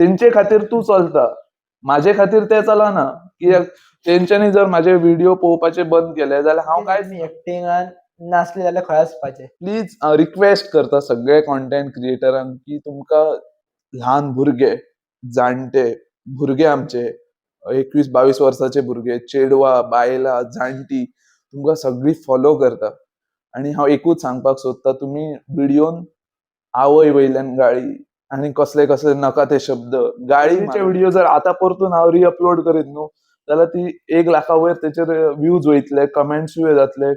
तेंचे खातीर तूं चलता, माझे खातीर ते चलना. कित्याक तेंच्यांनी जर माझे व्हिडिओ पळोवपाचे बंद केले जाल्यार हांव कांयच तुमी एक्टिंगान नासले जाल्यार खंय वचपाचें? प्लीज रिक्वेस्ट करता सगळे कॉन्टेंट क्रिएटरांक की तुमकां ल्हान भुरगे, जाणटे भुरगे, आमचे 21-22 वर्साचे भुरगे, चेडवां, बायलां, जाणटी तुमकां सगळीं फॉलो करता. आनी हांव एकूच सांगपाक सोदता, तुमी व्हिडियोन आवय वयल्यान गाळी आनी कसले कसले नाका ते शब्द गाळीचे व्हिडिओ जर आतां परतून हांव रिअपलोड करीत न्हू जाल्यार ती 1 लाखा वयर तेचेर व्यूज वयतले, कमेंट्सूय जातले,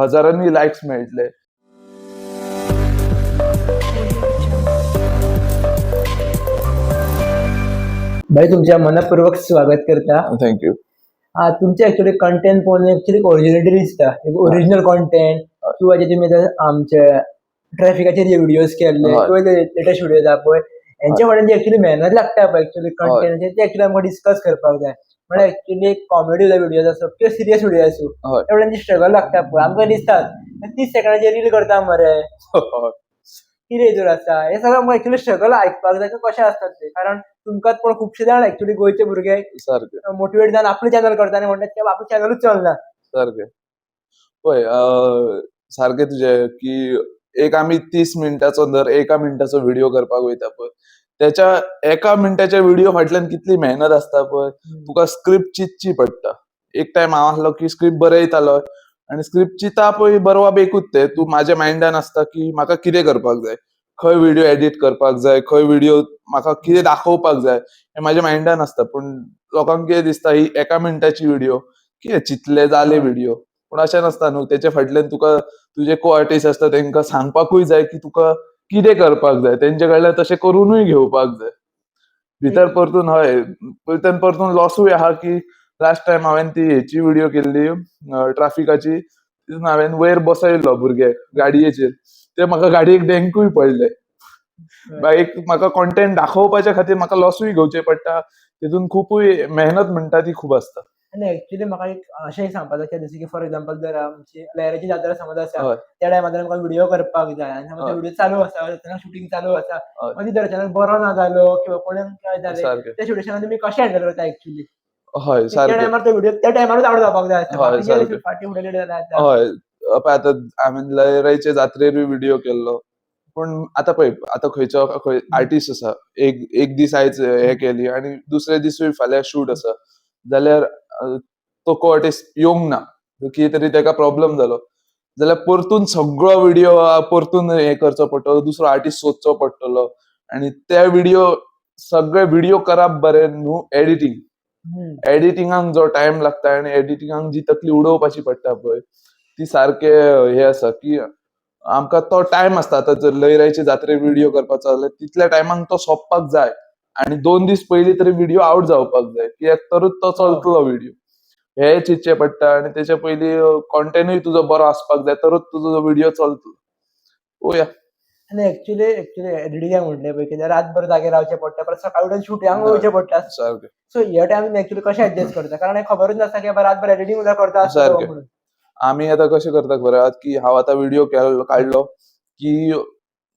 हजारांनी लायक्स मेळटले. भाई, तुमच्या मनपूर्वक स्वागत करता. Thank you. हा, तुमचे एक्चुअली कंटेंट पळोवन एक्चुअली ओरिजिनलिटी दिसता, एक ओरिजिनल कॉन्टेंट. किंवा जे तुमी आतां आमचे ट्रॅफिकाचेर जे व्हिडियोज केल्ले किंवा लेटेस्ट व्हिडियोज आहा पळय, हेंच्या फाटल्यान जी एक्चुअली मेहनत लागता पळय एक्चुअली कंटेंटाचेर, ते एक्चुअली आमकां डिस्कस करपाक जाय. म्हळ्यार एक्चुअली एक कॉमेडी व्हिडियोज आसूं किंवा सिरियस व्हिडियो आसूं, त्या फाटल्यान जी स्ट्रगल लागता पळय, आमकां दिसतात 30 सेकंडाचे रील करता मरे, कितें हितूर आसा हे सगळें. आमकां एक्चुअली स्ट्रगल आयकपाक जाय की कशें आसतात ते, कारण तुमकांच पण खुबशे जाण एक्चुअली गोंयचे भुरगे मोटिवेट जावन आपलें चॅनल करता आनी म्हणटात की आपलें चॅनलूच चलना. सारकें. पळय, सारकें तुजें की एक आमी 30 मिनटाचो दर एका मिनटाचो व्हिडिओ करपाक वयता पळय, त्याच्या एका मिनटाच्या व्हिडिओ फाटल्यान कितली मेहनत आसता पळय. तुका स्क्रिप्ट चिंतची पडटा. एक टायम हांव आसलो की स्क्रिप्ट बरयतालो आनी स्क्रिप्ट चिंता पळय, बरोवप एकूच तें तूं म्हाज्या मायंडान आसता की म्हाका कितें करपाक जाय, खंय व्हिडिओ एडिट करपाक जाय, खंय व्हिडिओ म्हाका कितें दाखोवपाक जाय, हें म्हाज्या मायंडान आसता. पूण लोकांक कितें दिसता, ही एका मिनटाची व्हिडिओ कितें चिंतले जाले व्हिडिओ. पूण अशें नासता न्हू. तेच्या फाटल्यान तुका तुजे को आर्टिस्ट आसता, तेंकां सांगपाकूय जाय की तुका कितें करपाक जाय, तेंचे कडल्यान तशें करुनूय घेवपाक जाय. भितर परतून हय, परतून परतून लॉसूय आहा की लास्ट टायम हांवें ती हेची व्हिडिओ केल्ली ट्राफिकाची, तितून हांवें वयर बसयलो भुरगे गाडयेचेर, ते म्हाका गाडयेक डेंकूय पडले. एक म्हाका कॉन्टेंट दाखोवपाच्या खातीर म्हाका लॉसूय घेवचे पडटा. तितून खुपूय मेहनत म्हणटा ती खूब आसता. आनी एक्चुअली म्हाका एक अशें एक सांगपाक जाय, जशें की फॉर एक्झाम्पल जर आमची लहराची जात्रा समज आसा, त्या टायमार आमकां व्हिडिओ करपाक जाय आनी समज व्हिडिओ चालू आसा, शुटींग चालू आसा, मदीं जर अचानक बरो ना जालो किंवा कोणाक काय जालें, त्या सिट्युएशनान तुमी कशें हँडल करता एक्चुअली? त्या टायमार तो व्हिडिओ त्या टायमारूच आवट जावपाक जाय आसता, फाटीं फुडें लेट जाल्यार जाता. हय, पळय, आतां हांवें लयराईचे जात्रेरूय व्हिडिओ केल्लो. पूण आतां पळय, आतां खंयचो खंय आर्टिस्ट आसा, एक एक दीस आयज हे केली आनी दुसरे दिसूय फाल्यां शूट आसा जाल्यार तो को आर्टिस्ट येवंक ना, कितें तरी तेका प्रॉब्लम जालो जाल्यार परतून सगळो व्हिडिओ परतून हे करचो पडटलो, दुसरो आर्टिस्ट सोदचो पडटलो. आनी ते व्हिडिओ सगळे व्हिडिओ करप बरें न्हू, एडिटींग, एडिटिंगाक जो टायम लागता आनी एडिटिंगाक जी तकली उडोवपाची पडटा पळय, ती सारके हे आसा की आमकां तो टायम आसता. आतां जर लयराईचे जात्रेक व्हिडिओ करपाचो जाल्यार तितल्या टायमाक तो सोंपपाक जाय आनी 2 दीस पयलीं तरी व्हिडिओ आवट जावपाक जाय, कित्याक तरूच तो चलतलो व्हिडिओ. हे चिंतचें पडटा. आनी तेच्या पयलीं कॉन्टेंटूय तुजो बरो आसपाक जाय, तरूच तुजो व्हिडिओ चलतलो. पळोवया. आनी एक्चुअली एडिटिंगाक म्हणलें पळय, कित्याक रातभर जागे रावचें पडटा, परत सकाळी उठून शुटिंगाक वयचें पडटा. सो ह्या टायम तुमी एक्चुअली कशें एडजस्ट करता? कारण हें खबरूच नासता की बाबा रातभर एडिटींग सुद्दां करता आसतलो म्हणून. आमी आतां कशें करता खबर आहा की हांव आतां व्हिडिओ काडलो की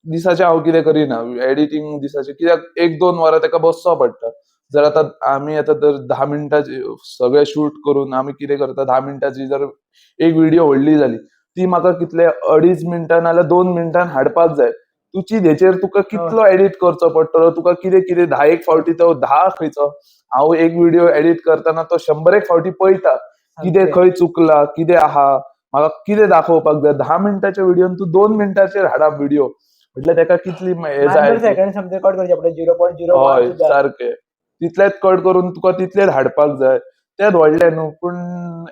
दिसाचें हांव कितें करिना एडिटींग दिसाचें, कित्याक 1-2 वरां तेका बसचो पडटा. जर आतां आमी आतां जर 10 मिनटाची सगळें शूट करून आमी कितें करता, 10 मिनटाची जर एक व्हिडिओ व्हडली जाली, ती म्हाका कितले 2.5 मिनटां नाल्यार 2 मिनटान हाडपाक जाय. तुची हेचेर तुका कितलो एडिट करचो पडटलो, तुका कितें कितें 10 फावटी तो 10 खंयचो, हांव एक व्हिडिओ एडिट करतना तो 100 फावटी पळयता, कितें खंय चुकला, कितें आहा, म्हाका कितें दाखोवपाक जाय. 10 मिनटाच्या व्हिडियोन तूं 2 मिनटाचेर हाडप व्हिडिओ म्हटल्यार तेका कितली हे जाय. सेकंड समज कट करचे पडटा, 0.01. हय, सारकें, तितलेंच कट करून तुका तितलेंच हाडपाक जाय. तेंच व्हडलें न्हू, पूण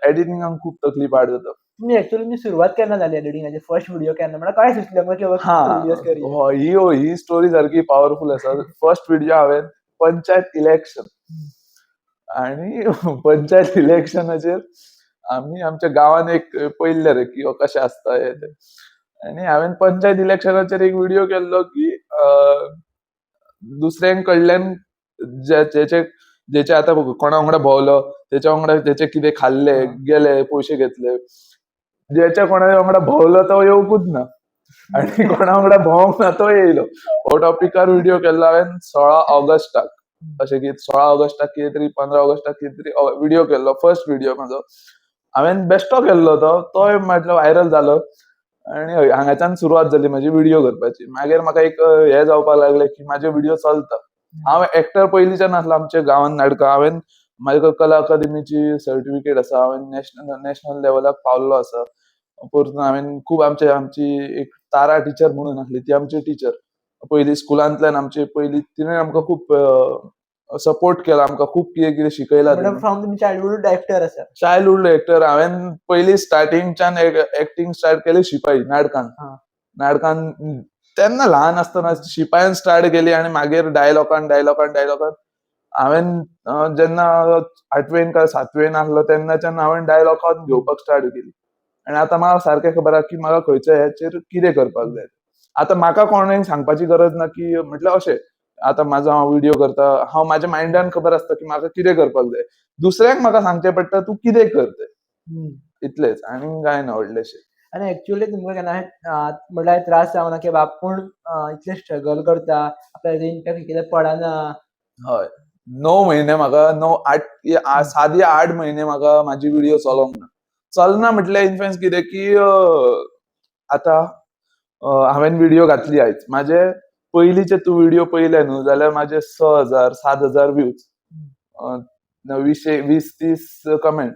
एडिटिंगाक खूब तकली पाड जाता. तुमी एक्चुअली सुरवात केन्ना जाली एडिटिंगाची? फर्स्ट व्हिडिओ केन्ना, म्हळ्यार काय सुचलें व्हिडियोज करी? ही ही स्टोरी सारकी पावरफुल आसा. फर्स्ट व्हिडिओ हांवें पंचायत इलेक्शन, आनी पंचायत इलेक्शनाचेर आमी आमच्या गांवान एक पयल्ले रे की कशें आसता हे ते, आनी हांवें पंचायत इलेक्शनाचेर एक व्हिडिओ केल्लो की दुसऱ्यां कडल्यान जेचे जेचे आतां कोणा वांगडा भोंवलो, तेच्या वांगडा तेचे कितें खाल्ले, गेले, पयशे घेतले, ज्याच्या कोणा वांगडा भोंवलो तो येवकूच ना आनी कोणा वांगडा भोंवंक ना तो येयलो. हो टॉपिकार व्हिडिओ केल्लो हांवें 16 ऑगस्टाक. अशें की 16 ऑगस्टाक कितें तरी, 15 ऑगस्टाक कितें तरी व्हिडिओ केल्लो, फर्स्ट व्हिडिओ म्हाजो हांवें बेश्टो केल्लो, तो तोय म्हटल्यार व्हायरल जालो आनी हय, हांगाच्यान सुरवात जाली म्हाजी व्हिडिओ करपाची. मागीर म्हाका एक हें जावपाक लागलें की म्हाजे व्हिडिओ चलता. हांव एक्टर पयलींच्यान आसलो आमच्या गांवांत नाटकां. हांवें म्हाका कला अकादमीची सर्टिफिकेट आसा, हांवें नॅशनल लेवलाक पावल्लो आसा. परतून हांवें खूब आमचे आमची एक तारा टिचर म्हणून आसली, ती आमची टिचर पयली स्कुलांतल्यान आमची पयली, तिणें आमकां खूब सपोर्ट केला, आमकां खूब कितें कितें शिकयलां. म्हणून फ्रॉम तुमी चायल्डहुड एक्टर आसा. Childhood actor. हांवें पयली स्टार्टिंगच्यान एक्टिंग स्टार्ट केली शिपाई नाटकान. नाटकान तेन्ना ल्हान आसतना शिपायान स्टार्ट केली आनी मागीर डायलॉगान डायलॉगान डायलॉगान हांवें जेन्ना 8वेन काय 7वेन आसलो तेन्नाच्यान हांवें डायलॉगान घेवपाक स्टार्ट केली. आनी आतां म्हाका सारकें खबर आसा की म्हाका खंयच्या हेचेर कितें करपाक जाय. आतां म्हाका कोणें सांगपाची गरज ना की म्हटल्यार अशें आतां म्हाजो हांव व्हिडियो करता, हांव म्हाज्या मायंडान खबर आसता की म्हाका कितें करपाक जाय. दुसऱ्यांक म्हाका सांगचें पडटा तूं कितें कर तें, इतलेंच आनी कांय ना व्हडलेंशें. आनी एक्चुअली तुमकां केन्ना म्हणल्यार त्रास जावना की बाबा आपूण इतलें स्ट्रगल करता, आपल्याक इम्पॅक्ट कितें पडना? हय, 9 म्हयने म्हाका, 9 8 7 या 8 म्हयने म्हाका म्हाजी व्हिडिओ चलोंक ना. चलना म्हटल्यार इनफेन्स कितें की आतां हांवें व्हिडिओ घातली आयज, म्हाजे पयलींचे तूं व्हिडिओ पयले न्हू जाल्यार म्हाजे 6,000 7,000 व्यूज, 20-30 कमेंट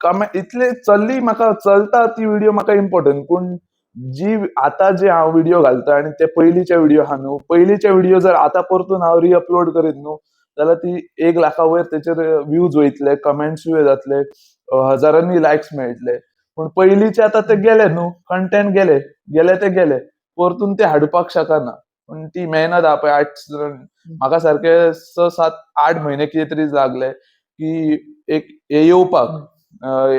कमेंट इतले चल्ली म्हाका, चलता ती व्हिडिओ म्हाका इम्पोर्टंट. पूण जी आतां जे हांव व्हिडिओ घालता आनी ते पयलींचे व्हिडिओ आहा न्हू, पयलींचे व्हिडिओ जर आतां परतून हांव रिअपलोड करीत न्हू जाल्यार ती 1 लाखा वयर तेचेर व्यूज वयतले, कमेंट्सूय जातले, हजारांनी लायक्स मेळटले. पूण पयलींचे आतां ते गेले न्हू, कंटेंट गेले, गेले ते गेले, परतून ते हाडपाक शकना. पूण ती मेहनत आहा पळय, 8 म्हाका सारके 6 7 8 म्हयने कितें तरी लागले की एक हे येवपाक,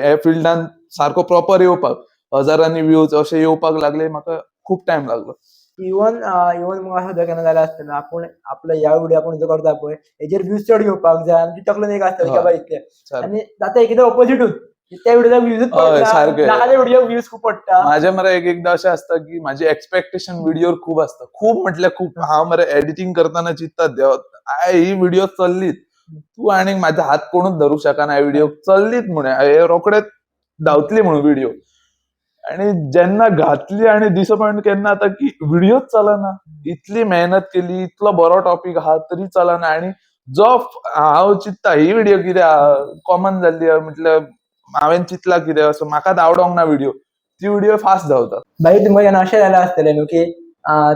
हे फिल्डान सारको प्रॉपर येवपाक, हजारांनी व्यूज अशे येवपाक लागले, म्हाका खूब टायम लागलो. इवन इवन म्हाका सुद्दां केन्ना जालें आसतलें, आपूण आपलो ह्या व्हिडिओ आपूण जो करता पळय हेजेर व्यूज चड घेवपाक जाय आनी तकलेन एक आसतलें की बाबा इतले, आनी जाता एकदां ऑपोजिटूच, त्या व्हिडिओ व्यूजच पडना, नाका व्हिडिओ व्यूज खूब पडटा. माझ्या मरे एक एकदा अशें आसता की माझी एक्सपेक्टेशन व्हिडिओर खूब आसता, खूब म्हटल्यार खूब. हांव मरे एडिटींग करतना चिंतता, देव I he video चल्लीत, तूं आनी म्हाजा हात कोणूच धरूंक शकना, हे व्हिडिओ चल्लीत म्हण, हे रोखडेच धांवतली म्हणून व्हिडिओ. आनी जेन्ना घातली आनी डिसपॉयंट केन्ना जाता की व्हिडिओच चलना, इतली मेहनत केली, इतलो बरो टॉपीक आहा तरी चलना. आनी जो हांव चिंतता ही व्हिडिओ कितें कॉमन जाल्ली, म्हटल्यार हांवें चिंतला कितें असो म्हाकाच आवडोंक ना व्हिडिओ, ती व्हिडिओ फास्ट धांवता. बाई तुमकां केन्ना अशें जालां आसतलें न्हू की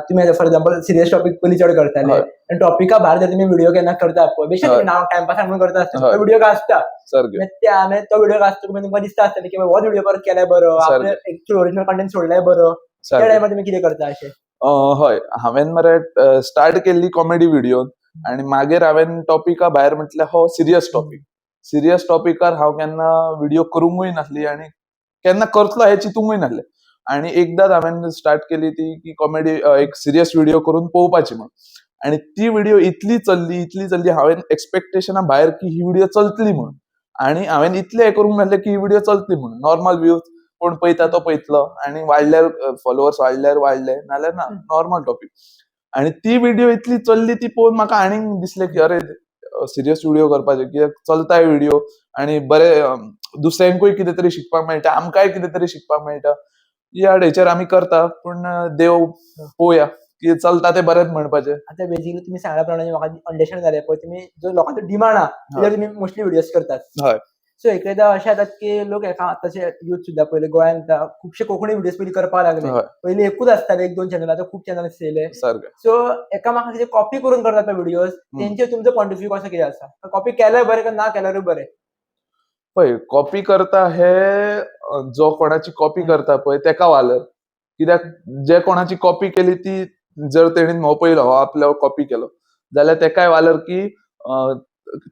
तुमी आतां फॉर एग्जाम्पल सिरियस टॉपीक पयलीं चड करताले आनी टॉपिका भायर जर तुमी व्हिडिओ केन्ना करता पळय, बेश्टे तुमी नांव टायमपास म्हणून करता आसतले, तो व्हिडिओ गाजता सारकें, तो व्हिडिओ गाजता तुमकां दिसता आसतलें की होच व्हिडिओ परत केल्यार बरो, आपले एक्चुअल ओरिजिनल कंटेंट सोडल्यार बरो, त्या टायमार तुमी कितें करता अशें? हय, हांवें मरे स्टार्ट केल्ली कॉमेडी व्हिडिओ आनी मागीर हांवें टॉपिका भायर म्हटल्यार हो सिरियस टॉपीक, सिरियस टॉपिकार हांव केन्ना व्हिडिओ करूंकूय नासली आनी केन्ना करतलो हें चिंतूंकूय नासलें. आनी एकदांच हांवें स्टार्ट केली ती की कॉमेडी एक सिरियस व्हिडिओ करून पळोवपाची म्हण, आनी ती व्हिडिओ इतली चल्ली, इतली चल्ली, हांवें एक्सपेक्टेशना भायर की ही व्हिडिओ चलतली म्हण, आनी हांवें इतलें हें करूंक नासलें की ही व्हिडिओ चलतली म्हण. नॉर्मल व्यूज कोण पळयता तो पळयतलो आनी वाडल्यार फॉलोवर्स वाडल्यार वाडले, नाल्यार ना, नॉर्मल टॉपीक. आनी ती व्हिडिओ इतली चल्ली ती पळोवन म्हाका आनीक दिसलें की अरे सिरियस व्हिडिओ करपाचे, कित्याक चलताय व्हिडिओ आनी बरे दुसऱ्यांकूय कितें तरी शिकपाक मेळटा, आमकांय कितें तरी शिकपाक मेळटा. ह्या हेचेर आमी करता, पूण देव पळोवया की चलता तें बरेंच म्हणपाचें. आतां बेजिकली तुमी सांगल्या प्रमाणे म्हाका अंडरस्टँड जालें पळय, तुमी जो लोकांचो डिमांड आहा तेजेर तुमी मोस्टली व्हिडियोज करतात. सो एकदां अशें जातात की लोक एका आतांचे यूथ सुद्दां पयले गोंयांत खुबशे कोंकणी व्हिडियोज पयलीं करपाक लागले, पयलीं एकूच आसताले 1-2 चॅनल, आतां खूब चॅनल्स येयले. सो एकामेकांक कितें कॉपी करून करतात पळय व्हिडियोज, तेंचेर तुमचो पॉयंट ऑफ व्यू कसो कितें आसा? कॉपी केल्यार बरें काय ना केल्यारूय बरें? पळय, कॉपी करता हे जो कोणाची कॉपी करता पळय तेका वालर, कित्याक जे कोणाची कॉपी केली ती जर तेणीन हो पयलो हो आपलो कॉपी केलो जाल्यार तेकाय वालर की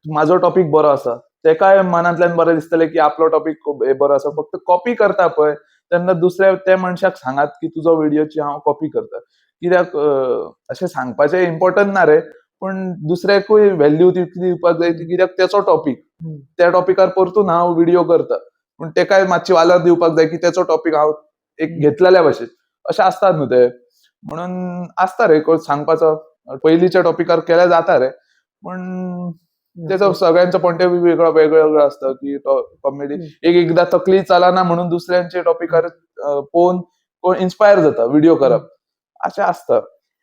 म्हाजो टॉपीक बरो आसा, तेकाय मनांतल्यान बरें दिसतलें की आपलो टॉपीक खूब बरो आसा. फक्त कॉपी करता पळय तेन्ना दुसऱ्या त्या मनशाक सांगात की तुजो व्हिडिओची हांव कॉपी करता, कित्याक अशें सांगपाचें इम्पोर्टंट ना रे, पूण दुसऱ्याकूय व्हॅल्यू तितली दिवपाक जाय, कित्याक तेचो टॉपीक, त्या टॉपिकार परतून हांव व्हिडिओ करता, पूण तेकाय मातशी वालर दिवपाक जाय की तेचो टॉपीक हांव एक घेतलेल्या भशेन, अशें आसतात न्हू ते, म्हणून आसता रे सांगपाचो पयलींच्या टॉपिकार केल्यार जाता रे, पूण तेचो सगळ्यांचो पॉइंट ऑफ व्यू वेगळो वेगळो वेगळो आसता की तो कॉमेडी एक एकदा तकली चलना म्हणून दुसऱ्यांचे टॉपिकार पळोवन कोण इन्स्पायर जाता व्हिडिओ करप, अशें आसता.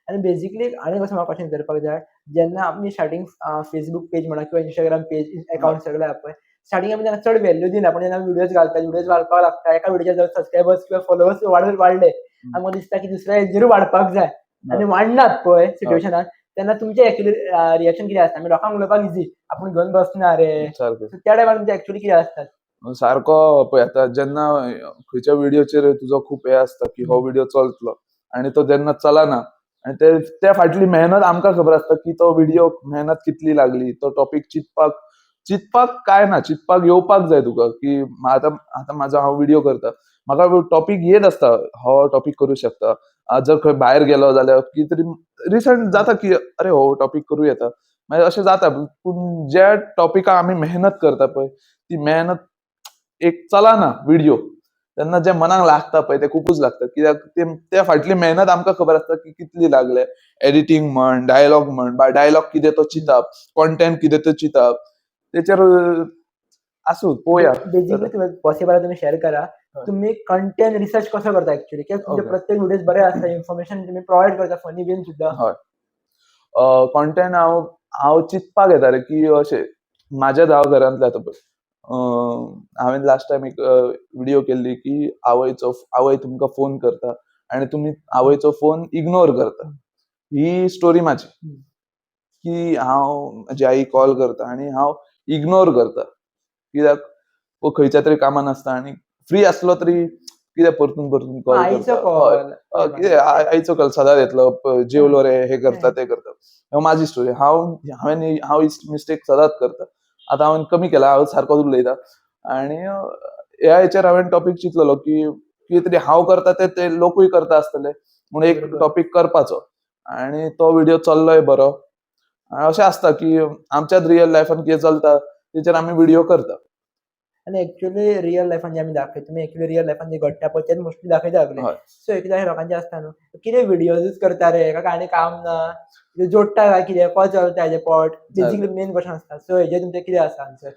आनी बेजिकली आनी कसो म्हाका क्वेश्चन विचारपाक जाय, जेन्ना आमी स्टार्टींग फेसबूक पेज म्हणा किंवा इंस्टाग्राम पेज अकाउंट सगळे पळय, स्टार्टींग आमी तांकां चड व्हॅल्यू दिना, पण जेन्ना आमी व्हिडियोज घालता, व्हिडियोज घालपाक लागता, एका व्हिडियोचे जर सबस्क्रायबर्स किंवा फॉलोवर्स वाडले, आमकां दिसता की दुसऱ्या हेजेरूय वाडपाक जाय, आनी वाडनात पळय सिट्युएशनान, तेन्ना तुमचें एक्चुअली रिएक्शन कितें आसता? आमी लोकांक उलोवपाक इजी, आपूण घेवन बसना रे, सारकें. त्या टायमार तुमचें एक्चुअली कितें आसता? सारको पळय, आतां जेन्ना खंयच्या व्हिडियोचेर तुजो खूब हें आसता की हो व्हिडिओ चलतलो आनी तो जेन्ना चलना आनी ते त्या फाटली मेहनत आमकां खबर आसता की तो व्हिडिओ मेहनत कितली लागली, तो टॉपीक चिंतपाक चिंतपाक काय ना, चिंतपाक येवपाक जाय तुका की आतां आतां म्हाजो हांव व्हिडिओ करता, म्हाका टॉपीक येत आसता, हो टॉपीक करूं शकता. जर खंय भायर गेलो जाल्यार कितें तरी रिसंट जाता की अरे हो टॉपीक करूं येता, मागीर अशें जाता. पूण ज्या टॉपिकाक आमी मेहनत करता पळय, ती मेहनत एक चलना व्हिडिओ, तेन्ना जे मनाक लागता पळय ते खुबूच लागता, कित्याक त्या फाटली मेहनत आमकां खबर आसता की कितली लागले, एडिटींग म्हण, डायलॉग म्हण, डायलॉग कितें तो चिंतप, कॉन्टेंट कितें तो चिंतप, तेचेर आसूं पळोवया. बेजिकली तुमी पॉसिबल तुमी शेअर करा, तुम्ही कंटेंट रिसर्च कसो करता एक्चुअली? कित्याक तुमचे प्रत्येक व्हिडिओज बरे आसता, इन्फॉर्मेशन तुमी प्रोवायड करता, फनी बीन सुद्दां. हय, कॉन्टेंट हांव हांव चिंतपाक येता रे की अशें म्हाज्या हांव घरांतलें आतां पळय, हांवें लास्ट टायम एक व्हिडिओ केल्ली की आवयचो आवय तुमकां फोन करता आनी तुमी आवयचो फोन इग्नोर करता. ही स्टोरी म्हाजी की हांव म्हजी आई कॉल करता आनी हांव इग्नोर करता, कित्याक वो खंयच्या तरी कामान आसता आनी फ्री आसलो तरी कित्याक परतून परतून कॉल आईचो करता. कॉल कितें आईचो कॉल सदांच येतलो, जेवलो रे, हे करता ते करता. म्हाजी स्टोरी, हांव हांवें हांव मिस्टेक सदांच करता, आतां हांवें कमी केला, हांव सारकोच उलयता. आनी ह्या हेचेर हांवें टॉपीक चिंतलेलो की कितें तरी हांव करता ते ते लोकूय करता आसतले म्हणून एक टॉपीक करपाचो, आनी तो व्हिडिओ चल्लोय बरो. आनी अशें आसता की आमच्याच रियल लायफान कितें चलता तेचेर आमी व्हिडिओ करता. आनी एक्चुअली रियल लायफान जे आमी दाखयता, तुमी एक्चुअली रियल लायफान जे घडटा पळय तेच मोस्टली दाखयता सगळे. सो एकदां लोकांचें आसता न्हू, कितें व्हिडियोजूच करता रे, काय आनी काम ना, जोडटा काय कितें, कसो चलता हेजें पोट, बेजिकली मेन क्वेश्चन आसता. सो हेजेर तुमचें कितें आसा आन्सर?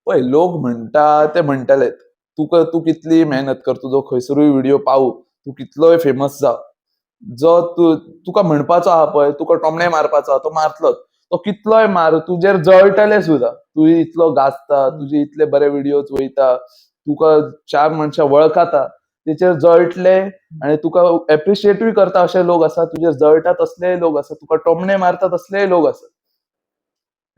पळय, लोक म्हणटा ते म्हणटलेच, तुका तूं कितली मेहनत कर, तुजो खंयसरूय व्हिडिओ पावू, तूं कितलोय फेमस जा, जो तूं तुका म्हणपाचो आहा पळय, तुका टोमणे मारपाचो आहा तो मारतलोच, तो कितलोय मार, तुजेर जळटले सुद्दां, तूं इतलो गाजता, तुजे इतले बरे व्हिडियोज वयता, तुका चार मनशां वळखता, तेचेर जळटले आनी तुका एप्रिशिएटूय करता अशे लोक आसा, तुजेर जळटा तसलेय लोक आसा, तुका टोमणे मारता तसलेय लोक आसा.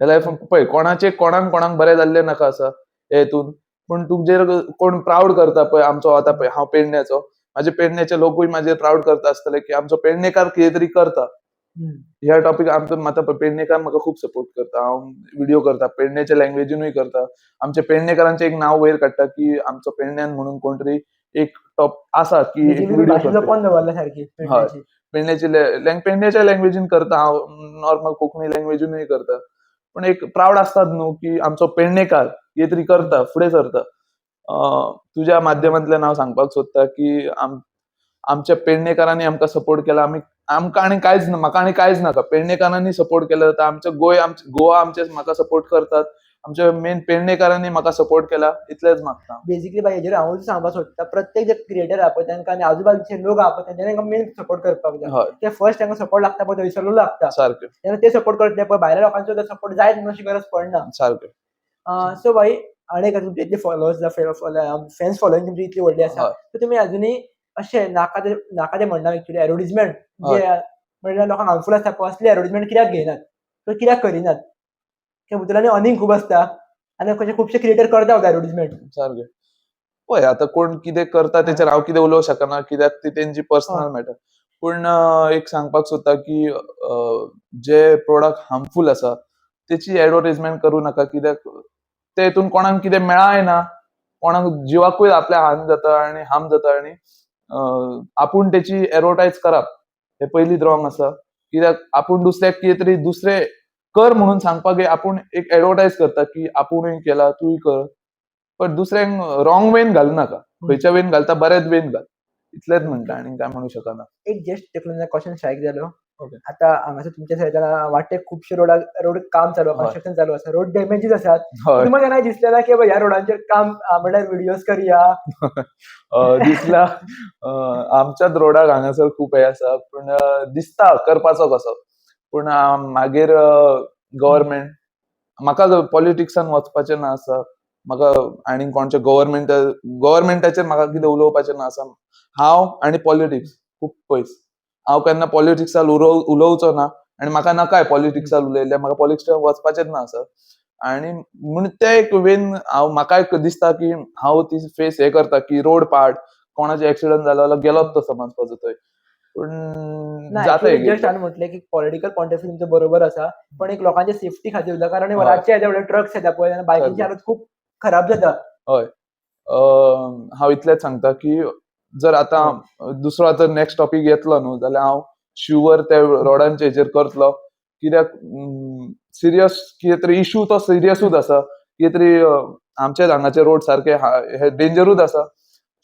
ह्या लायफान पळय कोणाचे कोणाक कोणाक बरें जाल्लें नाका आसा हे हितून, पूण तुजेर कोण प्रावड करता पळय, आमचो आतां पळय हांव पेडण्याचो, म्हाजे पेडण्याचे लोकूय म्हाजेर प्रावड करता आसतले की आमचो पेडणेकार कितें तरी करता. ह्या टॉपिक आमचो आतां पळय पेडणेकार म्हाका खूब सपोर्ट करता, हांव व्हिडिओ करता पेडण्याच्या लँग्वेजीनूय करता, आमच्या पेडणेकारांचें एक नांव वयर काडटा की आमचो पेडण्यान म्हणून कोण तरी एक टॉप आसा की एक व्हिडिओ करता. पेडण्याची पेडण्याच्या लँग्वेजीन करता, हांव नॉर्मल कोंकणी लँग्वेजीनूय करता, पूण एक प्रावड आसतात न्हू की आमचो पेडणेकार कितें तरी करता, फुडें सरता. तुज्या माध्यमांतल्यान हांव सांगपाक सोदता की आमच्या पेडणेकारांनी आमकां सपोर्ट केला, आमी आमकां आनी कांयच ना, म्हाका आनी कांयच नाका, पेडणेकारांनी सपोर्ट केला जाता, आमच्या गोंय गोवा आमचे म्हाका सपोर्ट करतात, आमच्या मेन पेडणेकारांनी म्हाका सपोर्ट केला, इतलेंच मागता. बेजिकली बाय हेजेर हांवूच सांगपाक सोदता, प्रत्येक जे क्रिएटर आहा पळय तांकां आनी आजूबाजूचे लोक आहा पळय तेंच्यांनी तांकां मेन सपोर्ट करपाक जाय. ते फर्स्ट तांकां सपोर्ट लागता पळय थंयसरूच लागता, सारकें. तेन्ना ते सपोर्ट करतले पळय, भायल्या लोकांचो सपोर्ट जायत म्हणून अशी गरज पडना. सारकें. सो भाई आनी एक तुमचे इतले फॉलोवर्स, फॅन्स फॉलोइंग तुमची इतली व्हडली आसा, सो तुमी अजुनूय अशें नाका ते नाका ते म्हणना, एक्चुअली एडवर्टीजमेंट जे म्हणल्यार लोकांक हार्मफूल आसता पळय, असली एडवर्टीजमेंट कित्याक घेयनात, कित्याक करिनात? कित्याक भितरल्यान अर्निंग खूब आसता आनी कशे खुबशे क्रिएटर करता एडवर्टीजमेंट. सारकें. पळय आतां कोण कितें करता तेचेर हांव कितें उलोवंक शकना, कित्याक ती तेंची पर्सनल मॅटर. पूण एक सांगपाक सोदता की जे प्रोडक्ट हार्मफूल आसा तेची एडवर्टीजमेंट करूं नाका, कित्याक ते हितून कोणाक कितें मेळाय ना, कोणाक जिवाकूय आपल्या हार्म जाता आनी हार्म जाता, आनी आपूण तेची एडवर्टायज करप हे पयलींच रॉंग आसा, कित्याक आपूण दुसऱ्याक कितें तरी दुसरें कर म्हणून सांगपाक आपूण एक एडवर्टायज करता की आपुणूय केला तूंय कर, पण दुसऱ्यांक रॉंग वेन घालू नाका, खंयच्या वेन घालता बऱ्याच वेन घाल, इतलेंच म्हणटा आनी काय म्हणू शकना. एक जस्ट टेक्नॉलॉजी क्वेश्चन स्ट्रायक जालो, आता हांगासर तुमच्या सायडान वाटेक खुबशे रोडा रोड काम चालू, कन्स्ट्रक्शन चालू आसा, रोड डॅमेजीस आसात. तुमकां केन्ना दिसलें ना की बाबा ह्या रोडांचेर काम म्हणल्यार व्हिडियोज करया? दिसला. आमच्याच रोडाक हांगासर खूब हे आसा, पूण दिसता करपाचो कसो, पूण मागीर गव्हर्मेंट, म्हाका पॉलिटिक्सान वचपाचें ना आसा, म्हाका आनी कोणच्या गव्हर्मेंटाचेर म्हाका कितें उलोवपाचें ना आसा. हांव आनी पॉलिटिक्स खूब पयस. हांव केन्ना पॉलिटिक्सार उलोवचो ना आनी म्हाका नाकाय पॉलिटिक्सार उलयल्लें, म्हाका पॉलिटिक्सार वचपाचेंच ना आसा. आनी म्हूण ते एक वेन हांव म्हाका एक दिसता की हांव ती फेस हे करता की रोड पाड कोणाचे एक्सिडंट जालो जाल्यार गेलोच तो समजपाचो थंय, पूण ना, जाता. जस्ट हांवें म्हटलें की पॉलिटिकल पॉयंट ऑफ व्यू तुमचो बरोबर आसा, पण एक लोकांच्या सेफ्टी खातीर सुद्दां, कारण रातचे येता व्हडले ट्रक्स येता पळय, बायकींची हालत खूब खराब जाता. हय, हांव इतलेंच सांगता की जर आतां दुसरो आतां नेक्स्ट टॉपीक येतलो न्हू जाल्यार हांव शुवर त्या रोडांच्या हेजेर करतलो, कित्याक सिरियस कितें तरी इशू तो सिरियसूच आसा. कितें तरी आमच्याच हांगाचे रोड सारके हे डेंजरूच आसा.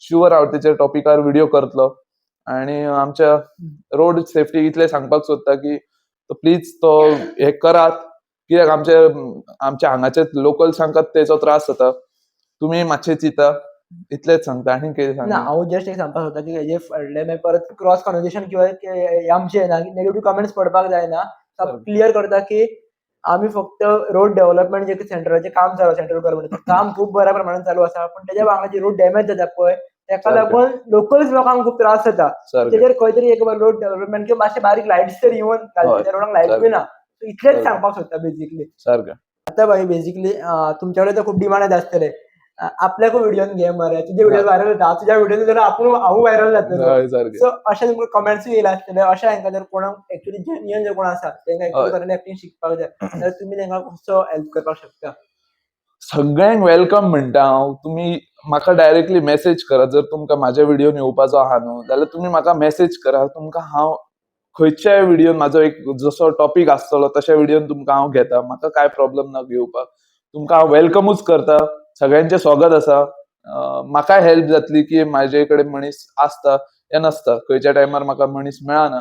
शुवर हांव तेचेर टॉपिकार व्हिडियो करतलो आनी आमच्या रोड सेफ्टी इतलें सांगपाक सोदता की तो प्लीज तो हे करात, कित्याक आमचे आमच्या हांगाचे लोकल्सांकांच तेचो त्रास जाता. तुमी मातशें चिंता, इतलेंच सांगता आनी कितें ना, सांगना. हांव जस्ट एक सांगपाक सोदता की हेजे फुडले मागीर परत क्रॉस कॉन्वर्सेशन किंवा आमचे नेगेटिव्ह कमेंट्स पडपाक जायना. क्लियर करता की आमी फक्त रोड डेव्हलपमेंट जे सेंट्रलाचें काम चालू, सेंट्रल गव्हर्मेंटाचें काम खूब बऱ्या प्रमाणान चालू आसा, पूण तेज्या वांगडा जे रोड डॅमेज जाता पळय, तेका लागून लोकल्स लोकांक खूब त्रास जाता. तेजेर खंय तरी एक रोड डेव्हलपमेंट किंवा मातशे बारीक लायट्स तरी येवन घालचे, त्या रोडाक लायट बी ना. इतलेंच सांगपाक सोदता बेजिकली. आतां भाई बेजिकली तुमच्या कडेन तर खूब डिमांड येता आसतले, आपल्याकूय व्हिडियोन घे मरे, तुजे व्हिडियो व्हायरल जाता, तुज्या व्हिडियो जाल्यार आपूण हांवूय व्हायरल जातलो. सो अशें तुमकां कमेंट्सूय येयले आसतले. अशें हांकां जर कोणाक एक्चुअली जेन्युअन जर कोण आसा तांकां एक्चुअली खऱ्यांनी एक्टींग शिकपाक जाय जाल्यार तुमी तांकां कसो हेल्प करपाक शकता? सगळ्यांक welcome म्हणटा हांव. तुमी म्हाका डायरेक्टली मेसेज करात, जर तुमकां म्हाज्या व्हिडियोन येवपाचो आहा न्हू जाल्यार तुमी म्हाका मेसेज करात. तुमकां हांव खंयच्याय व्हिडियोन म्हाजो एक जसो टॉपीक आसतलो तशा व्हिडियोन तुमकां हांव घेता. म्हाका कांय प्रॉब्लम ना घेवपाक, तुमकां हांव वेलकमूच करता. सगळ्यांचें स्वागत आसा. म्हाकाय हेल्प जातली की म्हाजे कडेन मनीस आसता या नासता, खंयच्या टायमार म्हाका मनीस मेळना,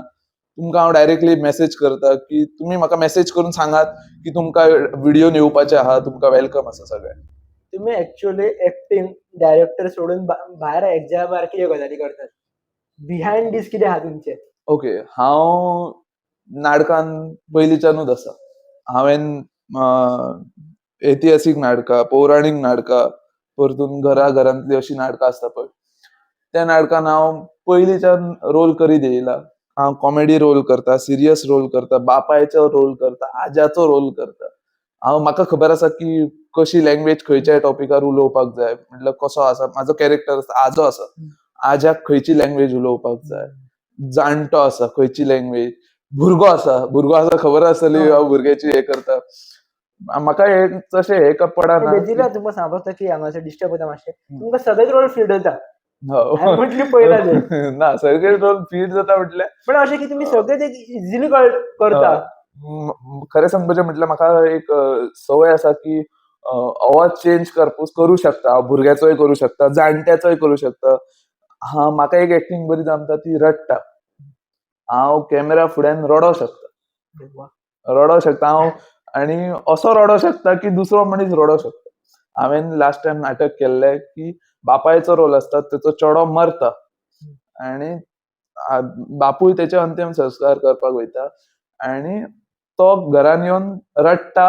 तुमकां हांव डायरेक्टली मेसेज करता की तुमी म्हाका मेसेज करून सांगात की तुमकां व्हिडियोन येवपाचें आहा, तुमकां welcome आसा सगळें. तुमी एक्चुअली एक्टींग डायरेक्टर सोडून भायर एक्जा भायर कितें गजाली करतात, बिहायंड दीस कितें आहा तुमचें? ओके, हांव नाटकान पयलींच्यानूच आसा. हांवें ऐतिहासीक नाटकां, पौराणीक नाटकां, परतून घरा घरांतली अशीं नाटकां आसता पळय, त्या नाटकान हांव पयलींच्यान रोल करीत येयला. हांव कॉमेडी रोल करता, सिरियस रोल करता, बापायचो रोल करता, आज्याचो रोल करता. हांव म्हाका खबर आसा की कशी लँग्वेज खंयच्याय टॉपिकार उलोवपाक जाय, म्हटल्यार कसो आसा म्हाजो कॅरेक्टर आसा, आजो आसा, आज्याक खंयची लँग्वेज उलोवपाक जाय, जाणटो आसा खंयची लँग्वेज, भुरगो आसा, भुरगो आसा खबर आसतली हांव भुरग्याची हे करता. म्हाका हे तशें हे पडना. बेजिकली तुमकां सांगपाक की हांगासर डिस्टर्ब जाता मातशें, तुमकां सगळेच रोल फीड जाता म्हटली पयला ना, सगळे रोल फीड जाता म्हटल्यार पण अशें की तुमी सगळेच इजिली करता. खरें सांगपाचें म्हटल्यार म्हाका एक संवय आसा की आवाज चेंज करूं शकता, हांव भुरग्याचोय करूं शकता, जाणट्याचोय करूं शकता. हा, म्हाका एक एक्टींग बरी जमता ती रडटा. हांव कॅमेरा फुड्यान रडोंक शकता, रडोंक शकता हांव, आनी असो रडोंक शकता की दुसरो मनीस रडोंक शकता. हांवें लास्ट टायम नाटक केल्लें की बापायचो रोल आसता, तेचो चेडो मरता आनी बापूय तेचे अंतीम संस्कार करपाक वयता आनी तो घरान येवन रडटा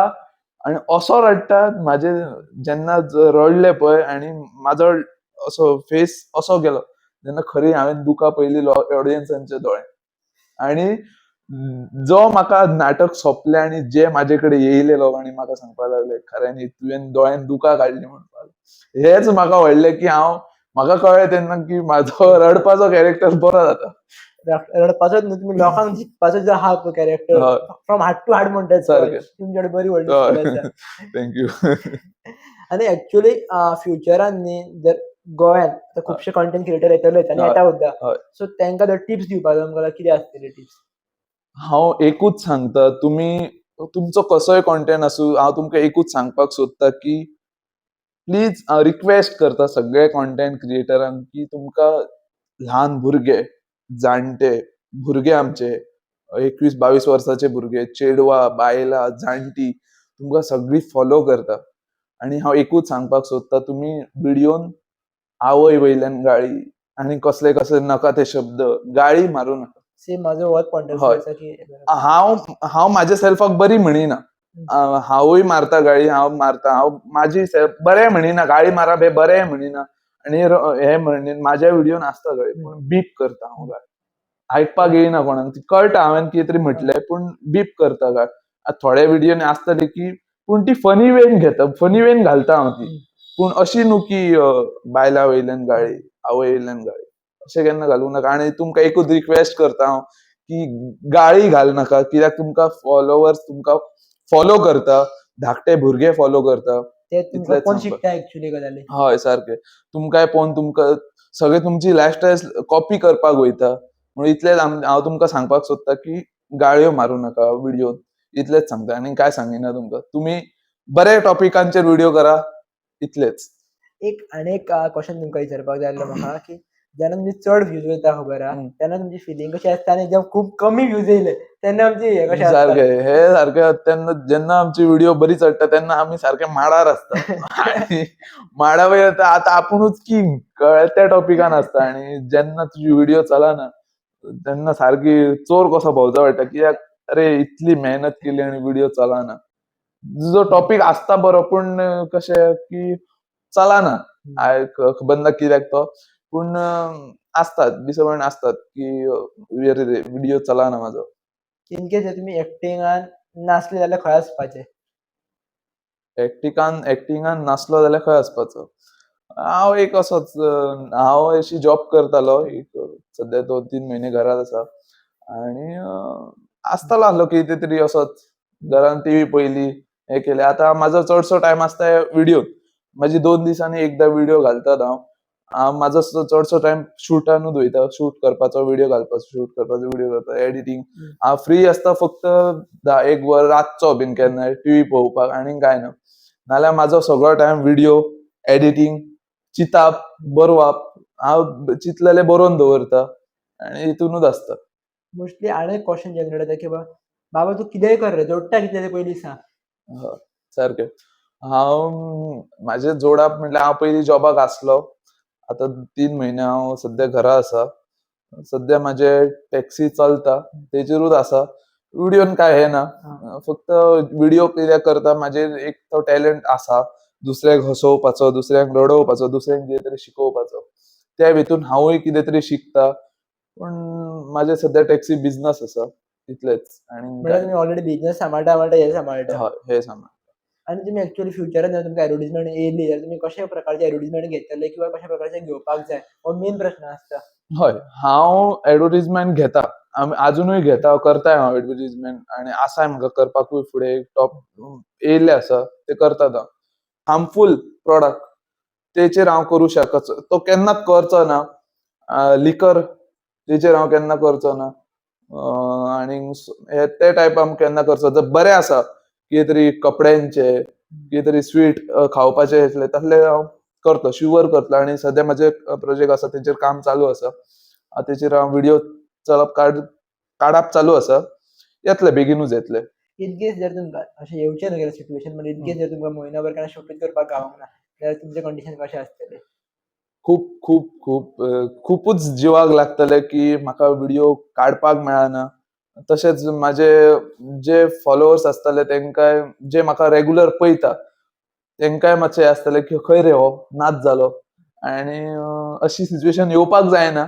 आनी असो रडटा, म्हाजे जेन्ना रडले पळय आनी म्हाजो असो फेस असो गेलो जेन्ना खरी हांवें दुकां पळयली ऑडियन्सांच्या दोळ्यान. आनी जो म्हाका नाटक सोंपलें आनी जे म्हाजे कडेन येयले लोक आनी म्हाका सांगपाक लागले खऱ्यांनी तुवें दोळ्यान दुकां काडली म्हणपाक, हेच म्हाका व्हडलें की हांव म्हाका कळ्ळें तेन्ना की म्हाजो रडपाचो कॅरेक्टर बरो जाता. रडपाचो न्हू, तुमी लोकांक जिखपाचो जो आहा तो character from heart to heart म्हणटात, तुमच्या कडेन बरी व्हडली. Thank you. आनी एक्चुअली फ्युचरान न्ही जर गोव्यान आतां खुबशे कंटेंट क्रिएटर येतलेच आनी येता सुद्दां, सो तांकां जर टिप्स दिवपाक जाय तुमकां कितें आसतले टिप्स? हांव एकूच सांगता, तुमी तुमचो कसोय कॉन्टेंट आसूं, हांव तुमकां एकूच सांगपाक सोदता की प्लीज हांव रिक्वेस्ट करता सगळे कॉन्टेंट क्रिएटरांक की तुमकां ल्हान भुरगे, जाणटे भुरगे, आमचे 21-22 वर्साचे भुरगे, चेडवां, बायलां, जाणटी तुमकां सगळीं फॉलो करता. आनी हांव एकूच सांगपाक सोदता, तुमी व्हिडियोन आवय वयल्यान गाळी आनी कसले कसले नाका ते शब्द, गाळी मारूं नाका. सेम म्हाजो होच पॉइंट हय. आसा की हांव हांव म्हाज्या सेल्फाक बरी म्हणिना, हांवूय मारता गाळी, हांव मारता, हांव म्हाजी बरें म्हणिना, गाळी मारप हें बरें म्हणिना आनी हें म्हणिना. म्हाज्या व्हिडियोन आसता गाळी, पूण बीप करता हांव गाळ, आयकपाक येयना कोणाक, ती कळटा हांवें कितें तरी म्हटलें, पूण बीप करता गाळ. आतां थोड्या व्हिडियोनी आसतली की पूण ती फनी वेन घेता, फनी वेन घालता हांव ती, पूण अशी न्हू की बायलां वयल्यान गाळी, आवय वयल्यान गाळी, अशें केन्ना घालूंक नाका. आनी तुमकां एकूच रिक्वेस्ट करता हांव की गाळी घाल नाका, कित्याक तुमकां फॉलोवर्स तुमकां फॉलो करता, धाकटे भुरगे फॉलो करता. ते तुमकां इतलेंच कोण सांगपाक. शिकता एक्चुअली गजाली. हय सारकें, तुमकांय पळोवन तुमकां सगळे तुमची लायफस्टायल कॉपी करपाक वयता. म्हणून इतलेंच हांव तुमकां सांगपाक सोदता की गाळयो मारूं नाका व्हिडियोन, इतलेंच सांगता आनी काय सांगिना तुमकां. तुमी बरे टॉपिकांचेर व्हिडियो करा, इतलेंच. एक आनी एक क्वेश्चन तुमकां विचारपाक जाय आसलो म्हाका की जेन्ना तुमचे चड व्ह्यूज वयता खबर आहा तेन्ना तुमची फिलिंग कशी आसता आनी जेन्ना खूब कमी व्ह्यूज येयले तेन्ना आमची हें कशें आसता? सारकें, हे सारकें. तेन्ना जेन्ना आमची व्हिडिओ बरी चडटा तेन्ना आमी सारके माडार आसता आनी माडा वयर आतां आपुणूच किंग कळ्ळें त्या टॉपिकान आसता. आनी जेन्ना तुजी व्हिडिओ चलना तेन्ना सारकी चोर कसो भोंवचो पडटा, कित्याक अरे इतली मेहनत केली आनी व्हिडिओ चलना. जो टॉपीक आसता बरो, पूण कशें की चलना, खबर ना कित्याक तो, पूण आसतात दिसभर आसतात की अरे रे व्हिडिओ चलना म्हाजो. इन केस जर तुमी एक्टिंगान नासले जाल्यार खंय वचपाचें? एक्टिंगान नासलो जाल्यार खंय वचपाचो? हांव एक असोच, हांव अशी जॉब करतालो, एक सद्या 2-3 म्हयने घरांत आसा आनी आसतालो आसलो कितें तरी असोच घरान टीव्ही पयली, हें केलें. आतां म्हाजो चडसो टायम आसता व्हिडियोन, म्हाजी 2 दिसांनी एकदां व्हिडियो घालतात हांव. म्हाजो चडसो टायम शुटानूच वयता, शूट करपाचो व्हिडियो घालपाचो, शूट करपाचो व्हिडियो घालपाचो, एडिटींग. हांव फ्री आसता फक्त 10-1 वर रातचो बीन केन्नाय टीव्ही पळोवपाक आनी कांय ना. नाल्यार म्हाजो सगळो टायम व्हिडियो एडिटींग, चिंताप, बरोवप, हांव चिंतलेलें बरोवन दवरता आनी हितुनूच आसता. मोस्टली आनी एक क्वेश्चन जनरेट जाता की बाबा तूं कितेंय कर रे, जोडटा कितें तें पयलीं सांग. हय सारकें. हांव म्हाजें जोडप म्हटल्यार हांव पयलीं जॉबाक आसलो, आतां 3 म्हयने हांव सद्या घरा आसा. सद्या म्हाजे टॅक्सी चलता तेजेरूच आसा. व्हिडियोन काय हें ना, फक्त व्हिडियो कित्याक करता, म्हाजेर एक तो टॅलंट आसा दुसऱ्याक हसोवपाचो, दुसऱ्यांक रडोवपाचो, दुसऱ्यांक कितें तरी शिकोवपाचो, त्या भितून हांवूय कितें तरी शिकता. पूण म्हाजे सद्या टॅक्सी बिजनस आसा, इतलेंच. आनी म्हणल्यार तुमी ऑलरेडी बिजनस सांबाळटा सांबाळटा हें सांबाळटा. हय, हें सांबाळटा. आनी तुमी एक्चुअली फ्युचरान जर तुमकां एडवर्टीजमेंट येयली जाल्यार तुमी कशा प्रकारचे एडवर्टीजमेंट घेतले किंवा कशा प्रकारचे घेवपाक जाय हो मेन प्रश्न आसता. हय, हांव एडवर्टीजमेंट घेता, आजुनूय घेता, करताय हांव एडवर्टीजमेंट आनी आसाय म्हाका करपाकूय फुडें टॉप येयल्ले आसा ते करतात हांव. हार्मफूल प्रोडक्ट तेचेर हांव करूं शकचो, तो केन्नाच करचो ना. लिकर तेचेर हांव केन्ना करचो ना. आनी हे ते टायप हांव केन्ना करचो. जर बरें आसा कितें तरी कपड्यांचे, कितें तरी स्वीट खावपाचें येतलें तसलें हांव करतलो, शुवर करतलो. आनी सद्या म्हाजे प्रोजेक्ट आसा तेचेर काम चालू आसा, तेचेर हांव व्हिडियो चलप काडप चालू आसा, येतले बेगीनूच येतले. इन केस जर तुमकां अशें येवचें न्हू केन्ना सिट्युएशन, म्हणजे इन केस जर तुमकां म्हयनो भर केन्ना शूट करपाक गावोंक ना जाल्यार तुमचें कंडिशन कशें आसतलें? खूब खूब खूब खुपूच जिवाक लागतलें की म्हाका व्हिडियो काडपाक मेळना. तशेंच म्हाजे जे फॉलोवर्स आसतले तेंकांय, जे म्हाका रेगुलर पळयता तेंकांय मातशें आसतलें की खंय रे हो नाच जालो. आनी अशी सिट्युएशन येवपाक जायना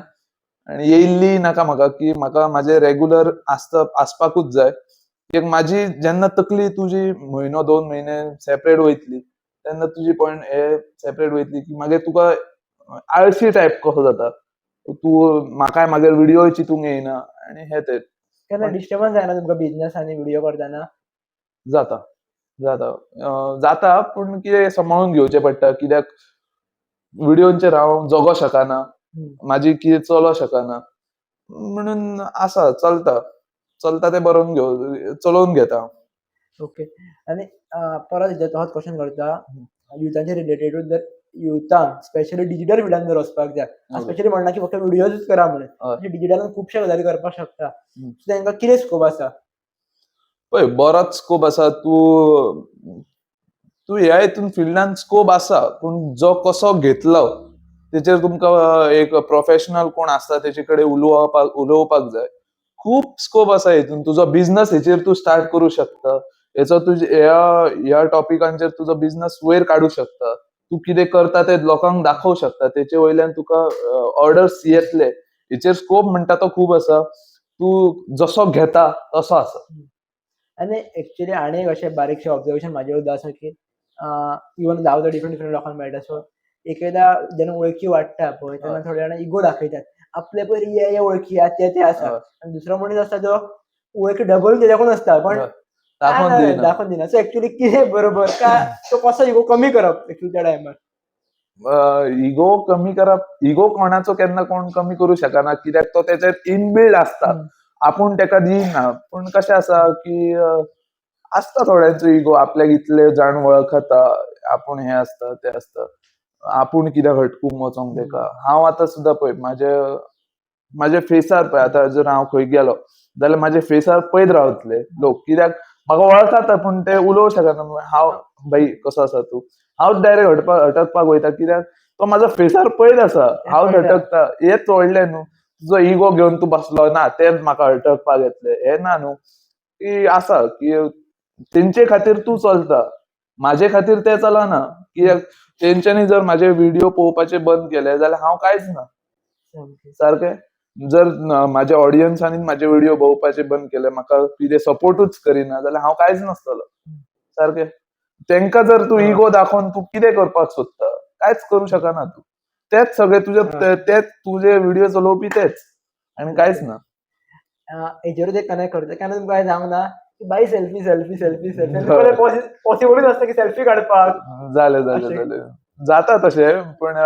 आनी येयल्ली नाका म्हाका, की म्हाका म्हाजे रेगुलर आसता आसपाकूच जाय. एक म्हाजी जेन्ना तकली तुजी म्हयनो 2 म्हयने सेपरेट वयतली तेन्ना तुजी पॉयंट हे सेपरेट वयतली की मागीर तुका आळशी टायप कसो जाता तूं, म्हाकाय मागीर व्हिडियो चिंतूंक येयना आनी हे ते. केन्ना डिस्टर्बन्स जायना तुमकां बिजनस आनी व्हिडियो करतना? जाता जाता जाता, पूण कितें सांबाळून घेवचें पडटा, कित्याक व्हिडियोंचेर हांव जगो शकना, म्हाजी कितें चलो शकना, म्हणून आसा चलता चलता तें बरोवन घेव चलोवन घेता. ओके, आनी परत एकदां तोच क्वेश्चन करता, युथांचे रिलेटेडूच जर युथांक स्पेशली डिजिटल फिल्डान जर वचपाक जाय, स्पेशली म्हणना की फक्त व्हिडियोजूच करा म्हणून, डिजिटलान खुबशे गजाली करपाक शकता, सो तांकां कितें स्कोप आसा? पळय, बरोच स्कोप आसा. तूं तूं ह्या हितून फिल्डान स्कोप आसा, पूण जो कसो घेतलो तेचेर तुमकां एक प्रोफेशनल कोण आसता तेचे कडेन उलोवपाक जाय. खूब स्कोप आसा हितून. तुजो बिझनस हेचेर तूं स्टार्ट करूं शकता. हेचो तुजे ह्या टॉपिकांचेर तुजो बिझनस वयर काडूं शकता. तूं कितें करता तें लोकांक दाखोवंक शकता. तेचे वयल्यान तुका ऑर्डर्स येतले. हेचेर स्कोप म्हणटा तो खूब आसा. तूं जसो घेता तसो आसा. आनी एक्चुअली आनी एक अशें बारीकशें ऑब्जर्वेशन म्हाजें सुद्दां आसा की इवन हांव डिफरंट डिफरंट लोकांक मेळटा, सो एक एकदां जेन्ना वळखी वाडटा पळय तेन्ना थोडे जाणां इगो दाखयतात, आपले पयर हे हे वळखी आहा ते ते आसा, आनी दुसरो मनीस आसता जो वळखी डबल तेज्याकून आसता पण दाखोवन दिना. दाखोवन दिना. सो एक्चुअली कितें बरोबर काय तो कसो इगो कमी करप एक्चुअली त्या टायमार? इगो कमी करप, इगो कोणाचो केन्ना कोण कमी करूं शकना, कित्याक तो तेच्यात इनबिल्ड आसता. आपूण तेका दिना. पूण कशें आसा की आसता थोड्यांचो इगो, आपल्याक इतले जाण वळखता, आपूण हें आसता तें आसता, आपूण कित्याक हटकूंक वचोंक तेका. हांव आतां सुद्दां पळय म्हाजे फेसार पळय, आतां जर हांव खंय गेलो जाल्यार म्हाजे फेसार पळयत रावतले लोक, कित्याक म्हाका वळखता पूण ते उलोवंक शकना. हांव भाई कसो आसा तूं, हांव डायरेक्ट हटकपाक वयता, कित्याक तो म्हाजो फेसार पळयत आसा. हांव हटकता, हेंच व्हडलें न्हू. तुजो इगो घेवन तूं बसलो ना तेच म्हाका हटकपाक येतले हें ना न्हू. की आसा की तेंचे खातीर तूं चलता, म्हाजे खातीर ते चलना. कित्याक तेंच्यांनी जर म्हाजे व्हिडियो पळोवपाचे बंद केले जाल्यार हांव कांयच ना. सारकें, जर म्हाज्या ऑडियन्सांनी म्हाजे व्हिडियो पळोवपाचे बंद केले, म्हाका कितें सपोर्टूच करिना जाल्यार हांव कांयच नासतलो. सारकें, तेंकां जर तूं इगो दाखोवन तूं कितें करपाक सोदता, कांयच करूं शकना तूं. तेच सगळे तुजे, तेच तुजे व्हिडियो चलोवपी तेच, आनी कांयच ना. हेजेरूच एक कनेक्ट करता, केन्ना तुमकां सांगू ना की बाय सेल्फी सेल्फी सेल्फी selfie, पॉसिबलूच आसता की सेल्फी काडपाक. जालें जालें जालें, जाता तशें. पूण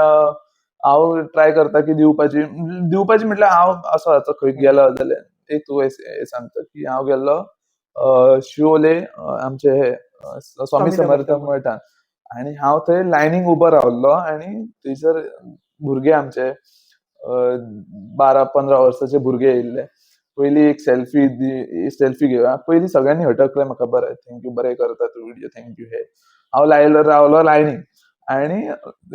हांव ट्राय करता की दिवपाची दिवपाची म्हटल्यार हांव असो आतां खंय गेलो जाल्यार एक तुका सांगता की हांव गेल्लो शिवोले आमचे हे स्वामी समर्थ मठान, आनी हांव थंय लायनीक उबो रावल्लो आनी थंयसर भुरगे आमचे 12-15 वर्साचे भुरगे येयल्ले. पयली एक सेल्फी दी, सेल्फी घेवया. पयली सगळ्यांनी हटकले म्हाका, बरें thank you, बरें करता तूं व्हिडियो, thank you. हे हांव लायलो रावलो लायनीक आनी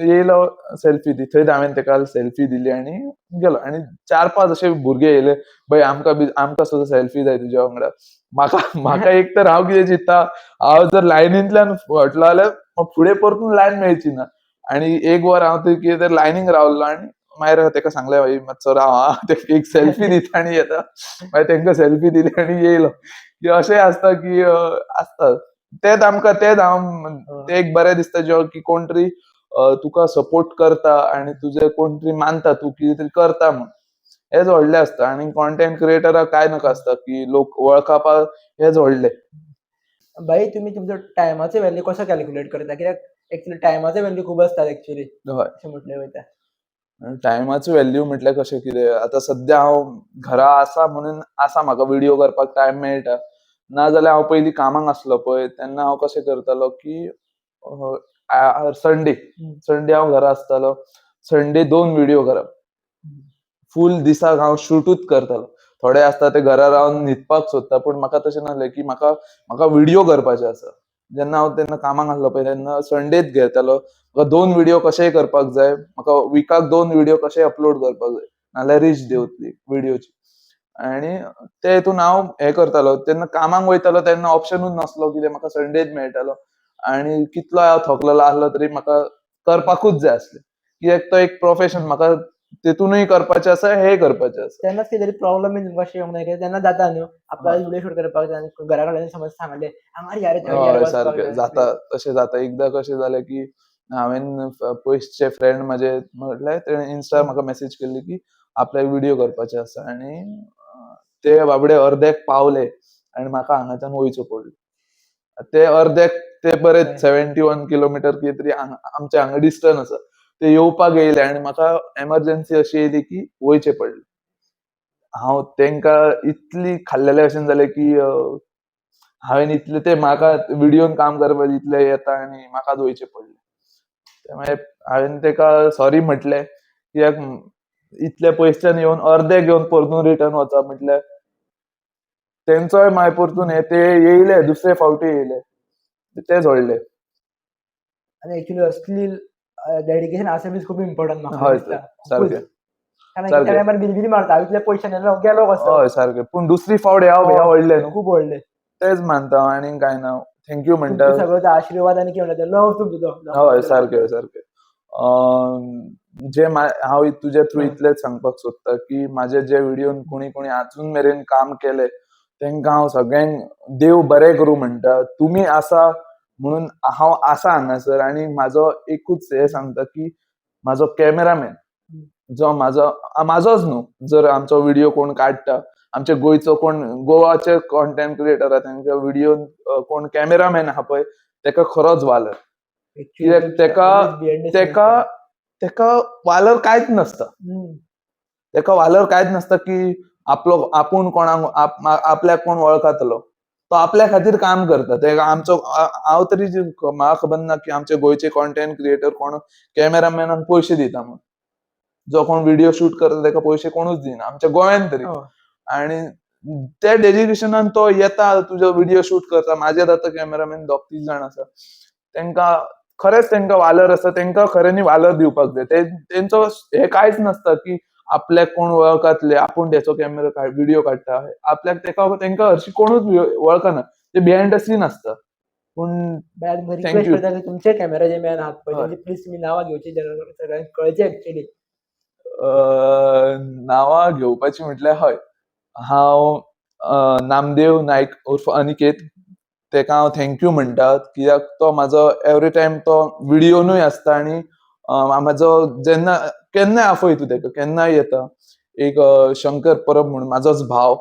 येयलो सेल्फी दी, थंयच हांवें तेका सेल्फी दिली आनी गेलो. आनी 4-5 अशे भुरगे येयले, बाय आमकां बी आमकां सुद्दां सेल्फी जाय तुज्या वांगडा. म्हाका म्हाका एक तर हांव कितें चिंत्ता, हांव जर लायनींतल्यान हटलो जाल्यार फुडें परतून लायन मेळची ना. आनी एक वर हांव थंय कितें तर लायनीक रावलो आनी मागीर तेका सांगलें, भाई मातसो राव आं, तेका एक सेल्फी दिता आनी येता. मागीर तेंका सेल्फी दिली आनी येयलो. की अशें आसता की आसता तेच आमकां, तेच हांव ते एक बरें दिसता जेवा की कोण तरी तुका सपोर्ट करता आनी तुजें कोण तरी मानता तूं कितें तरी करता म्हूण, हेंच व्हडलें आसता. आनी कॉन्टेंट क्रिएटराक कांय नाका आसता की लोक वळखपाक, हेंच व्हडलें. भाई तुमी तुमचो टायमाचो व्हॅल्यू कसो कॅल्क्युलेट करता? कित्याक एक्चुअली टायमाचो व्हॅल्यू खूब आसता एक्चुअली, अशें म्हटलें वयता. टायमाचो व्हॅल्यू म्हटल्यार कशें कितें, आतां सद्या हांव घरा आसा म्हणून आसा म्हाका व्हिडियो करपाक टायम मेळटा. ना जाल्यार हांव पयलीं कामाक आसलो पळय तेन्ना हांव कशें करतालो की संडे संडे हांव घरा आसतालो, संडे 2 व्हिडियो करप, फूल दिसाक हांव शूटूच करतालो. थोडे आसता ते घरा रावन न्हिदपाक सोदता, पूण म्हाका तशें नासलें की म्हाका म्हाका व्हिडियो करपाचे आसा. जेन्ना हांव तेन्ना कामाक आसलो पळय तेन्ना संडेच घेतालो, म्हाका 2 व्हिडियो कशेय करपाक जाय, म्हाका विकाक 2 व्हिडियो कशेय अपलोड करपाक जाय, नाल्यार रीच देंवतली व्हिडियोची. आनी ते हितून हांव हें करतालो. तेन्ना कामाक वयतालो तेन्ना ऑप्शनूच नासलो कितें, म्हाका संडेच मेळटालो आनी कितलो हांव थकलेलो आसलो तरी म्हाका करपाकूच जाय आसलें, कित्याक तो एक प्रोफेशन म्हाका तेतूनय करपाचें आसा, हेंय करपाचें आसा. तेन्नाच कितें तरी प्रॉब्लम बीन तुमकां अशें येवंक ना? तेन्ना जाता न्हू आपल्याक व्हिडियो शूट करपाक जाय, घरा कडेन समज सांगलें हांगा हय सारकें जाता, तशें जाता. एकदां कशें जालें की हांवें पयसचे फ्रेंड म्हाजे म्हटल्यार तेणें इन्स्टार म्हाका मॅसेज केल्ली की आपल्याक व्हिडियो करपाचे आसा, आनी ते बाबडे अर्द्याक पावले आनी म्हाका हांगाच्यान वयचो पडलो. ते अर्द्याक ते बरे 71 किलोमिटर कितें तरी आमच्या हांगा डिस्टन्स आसा, ते येवपाक येयले आनी म्हाका एमर्जन्सी अशी येयली की वयचें पडलें. हांव तेंकां इतली खाल्लेले भशेन जालें की हांवें इतले ते म्हाका व्हिडियोन काम करपाक इतले येता आनी म्हाकाच वयचें पडलें. ते मागीर हांवें ताका सॉरी म्हटलें, कित्याक इतले पयसच्यान येवन अर्दे घेवन परतून रिटर्न वचप म्हटल्यार तेंचोय मागीर परतून हे ते येयले, दुसरे फावटी येयले, ते जोडले. आनी एक्चुअली असली डेडिकेशन आसप is खूब इम्पॉर्टंट म्हाका हय दिसता. सारकें. कारण सारकें. त्या टायमार बिलबिली मारता, इतले पयशे गेलो कसो. हय सारकें, पूण दुसरी फावट ह्या ह्या व्हडलें न्हू. खूब व्हडलें. तेच मानता हांव, आनी कांय ना. Thank you म्हणटा. तुमचो सगळो आशिर्वाद आनी कितें म्हणटा लव तुमचो. हय सारकें सारकें. जे हांव तुज्या थ्रू इतलेंच सांगपाक सोदता की म्हाजे जे व्हिडियोन कोणी कोणी आजून मेरेन काम केलें तेंकां हांव सगळ्यांक देव बरें करूं म्हणटा. तुमी आसा म्हणून हांव आसा हांगासर. आनी म्हाजो एकूच हें सांगता की म्हाजो कॅमेरामॅन जो म्हाजो, म्हाजोच न्हू, जर आमचो व्हिडियो कोण काडटा, आमचे गोंयचो कोण गोवाचे कॉन्टेंट क्रिएटर आहा तेंच्या व्हिडियोन कोण कॅमेरामॅन आहा पळय तेका खरोच वालर. कित्याक तेका तेका तेका वालर कांयच नासता. तेका वालर कांयच नासता की आपलो आपूण कोणाक आपल्याक कोण वळखतलो, तो आपल्या खातीर काम करता. तेका आमचो हांव तरी म्हाका खबर ना की आमचे गोंयचे कॉन्टेंट क्रिएटर कोण कॅमेरामॅनाक पयशे दिता म्हणून. जो कोण व्हिडियो शूट करता तेका पयशे कोणूच दिना आमच्या गोंयान तरी. आनी त्या डेडिकेशनान तो येता, तुजो व्हिडियो शूट करता. म्हाजेर आतां कॅमेरामॅन 2-3 जाण आसा, तेंकां खरेंच तेंकां वालर आसा, तेंकां खऱ्यांनी वालर दिवपाक जाय. तेंचो हे कांयच नासता की आपल्याक कोण वळखतले, आपूण तेचो कॅमेरा व्हिडियो काडटा, आपल्याक तेका तेंकां हरशीं कोणूच वळखना, ते बिहायंड the scene आसता. पूण रिक्वेस्ट करता की तुमचे कॅमेरा जे मॅन आहात पळय तेंची प्लीज तुमी नांवां घेवची, सगळ्यांक कळचें एक्चुअली. नांवां घेवपाची म्हटल्यार हय, हांव नामदेव नायक उर्फ अनिकेत, तेका हांव thank you म्हणटा, कित्याक तो म्हाजो एवरी टायम तो व्हिडियोनूय आसता आनी म्हाजो जेन्ना केन्नाय आफय तूं तेका केन्नाय येता. एक शंकर परब म्हणून म्हाजोच भाव,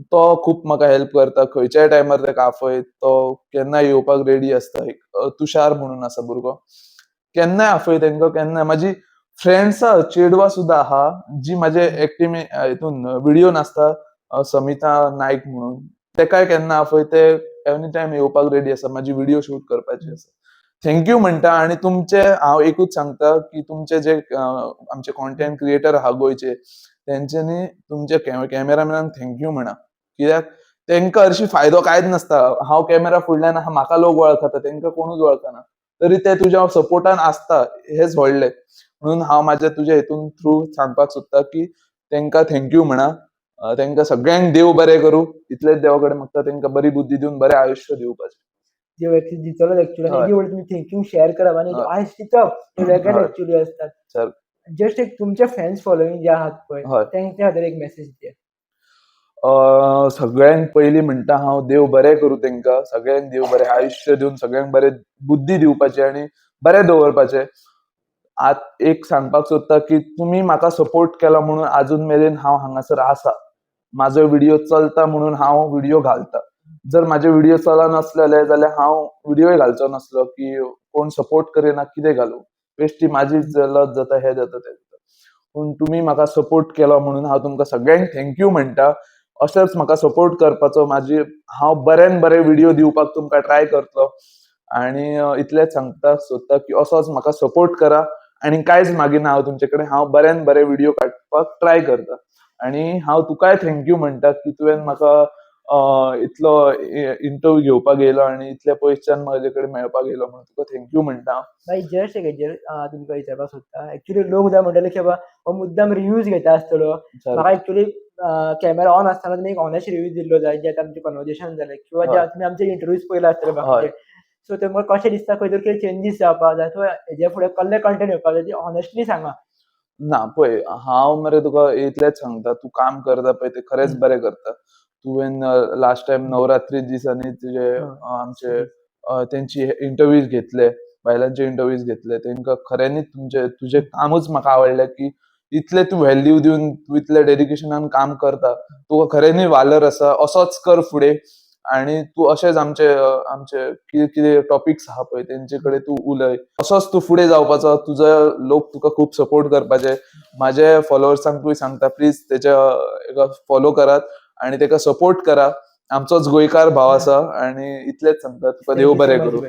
तो खूब म्हाका हेल्प करता, खंयच्याय टायमार तेका आफय तो केन्नाय येवपाक रेडी आसता. एक तुषार म्हणून आसा भुरगो, केन्नाय आफय तेंकां केन्नाय. म्हाजी फ्रेंड्सां चेडवां सुद्दां आहा जी म्हाजे एक्टिंग हितून व्हिडियोन आसता, समिता नायक म्हणून, तेकाय केन्ना आफय ते एनी टायम येवपाक रेडी आसा, म्हाजी व्हिडियो शूट करपाची आसा. Thank you म्हणटा. आनी तुमचे हांव एकूच सांगता की तुमचे जे आमचे कॉन्टेंट क्रिएटर आहा गोंयचे तेंच्यांनी तुमच्या कॅमेरामॅनाक thank you म्हणा, कित्याक तेंकां हरशीं फायदो कांयच नासता. हांव कॅमेरा फुडल्यान आहा, म्हाका लोक वळखता, तेंकां कोणूच वळखना, तरी ते तुज्या सपोर्टान आसता हेच व्हडलें. म्हणून हांव म्हाज्या तुज्या हितून थ्रू सांगपाक सोदता की तेंकां thank you म्हणा. तेंकां सगळ्यांक देव बरें करूं इतलेंच देवा कडेन मागता, तेंकां बरी बुद्धी दिवन बरें आयुश्य दिवपाचें. देव एक्चुअली दितलोच एक्चुअली. आनी एदी तुमी थँक्यू शेअर करप आनी आयज चिंतप हे वेगळेच एक्चुअली आसतात. जस्ट एक तुमचे फॅन्स फॉलोइंग जे आहात पळय तेंच्या खातीर एक मेसेज दिया. सगळ्यांक पयलीं म्हणटा हांव देव बरें करूं तेंकां, सगळ्यांक देव बरें आयुश्य दिवन सगळ्यांक बरें बुद्धी दिवपाचें आनी बरें दवरपाचें. आत एक सांगपाक सोदता की तुमी म्हाका सपोर्ट केला म्हणून आजून मेरेन हांव हांगासर आसा. म्हाजो व्हिडियो चलता म्हणून हांव व्हिडियो घालता. जर म्हाजे व्हिडियो चलनासलेले जाल्यार हांव व्हिडियोय घालचो नासलो की कोण सपोर्ट करिना कितें घालूं, बेश्टी म्हाजी लज जाता, हें जाता तें जाता. पूण तुमी म्हाका सपोर्ट केलो म्हणून हांव तुमकां सगळ्यांक thank you म्हणटा. अशेंच म्हाका सपोर्ट करपाचो, म्हाजी हांव बऱ्यान बरे व्हिडियो दिवपाक तुमकां ट्राय करतलो. आनी इतलेंच सांगता सोदता की असोच म्हाका सपोर्ट करा आनी कांयच मागिना हांव तुमचे कडेन, हांव बऱ्यान बरे व्हिडियो काडपाक ट्राय करता. आनी हांव तुकाय thank you म्हणटा की तुवें म्हाका इतलो इंटरव्यू घेवपाक येयलो आनी इतले पयसच्यान म्हाजे कडेन मेळपाक येयलो म्हणून तुका thank you म्हणटा. बाय जस्ट एक हेजेर तुमकां विचारपाक सोदता. एक्चुअली लोक जाय म्हणटले की बाबा हो मुद्दाम रिव्यूज घेता आसतलो. म्हाका एक्चुअली कॅमेरा ऑन आसतना तुमी एक ऑनेस्ट रिव्यू दिल्लो जाय, जे आतां आमचें कन्वर्जेशन जालें किंवा जे तुमी आमचे इंटरव्यूज पयले आसतले बाकीचे. सो तुमकां कशें दिसता खंय तरी कितें चेंजीस जावपाक जाय किंवा हेज्या फुडें कसले कंटेंट येवपाक जाय ती ऑनेस्टली सांगा. ना पळय हांव मरे तुका इतलेंच सांगता, तूं काम करता पळय तें खरेंच बरें करता. तुवें लास्ट टायम नवरात्री दिसांनी तुजे आमचे तेंची इंटरव्यूज घेतले, बायलांचे इंटरव्यूज घेतले, तेंकां खऱ्यांनीच तुमचे तुजें कामूच म्हाका आवडलें की इतलें तूं व्हॅल्यू दिवन तूं इतलें डेडिकेशनान काम करता, तुका खऱ्यांनी वालर आसा, असोच कर फुडें. आनी तूं अशेंच आमचे आमचे कितें कितें टॉपिक्स आहा पळय तेंचे कडेन तूं उलय, असोच तूं फुडें जावपाचो, तुजो लोक तुका खूब सपोर्ट करपाचे. म्हाजे फॉलोवर्सांकूय सांगता प्लीज तेच्या एका फॉलो करात आनी तेका सपोर्ट करा. आमचोच गोंयकार भाव आसा आनी इतलेंच सांगता, तुका देव बरें करूं.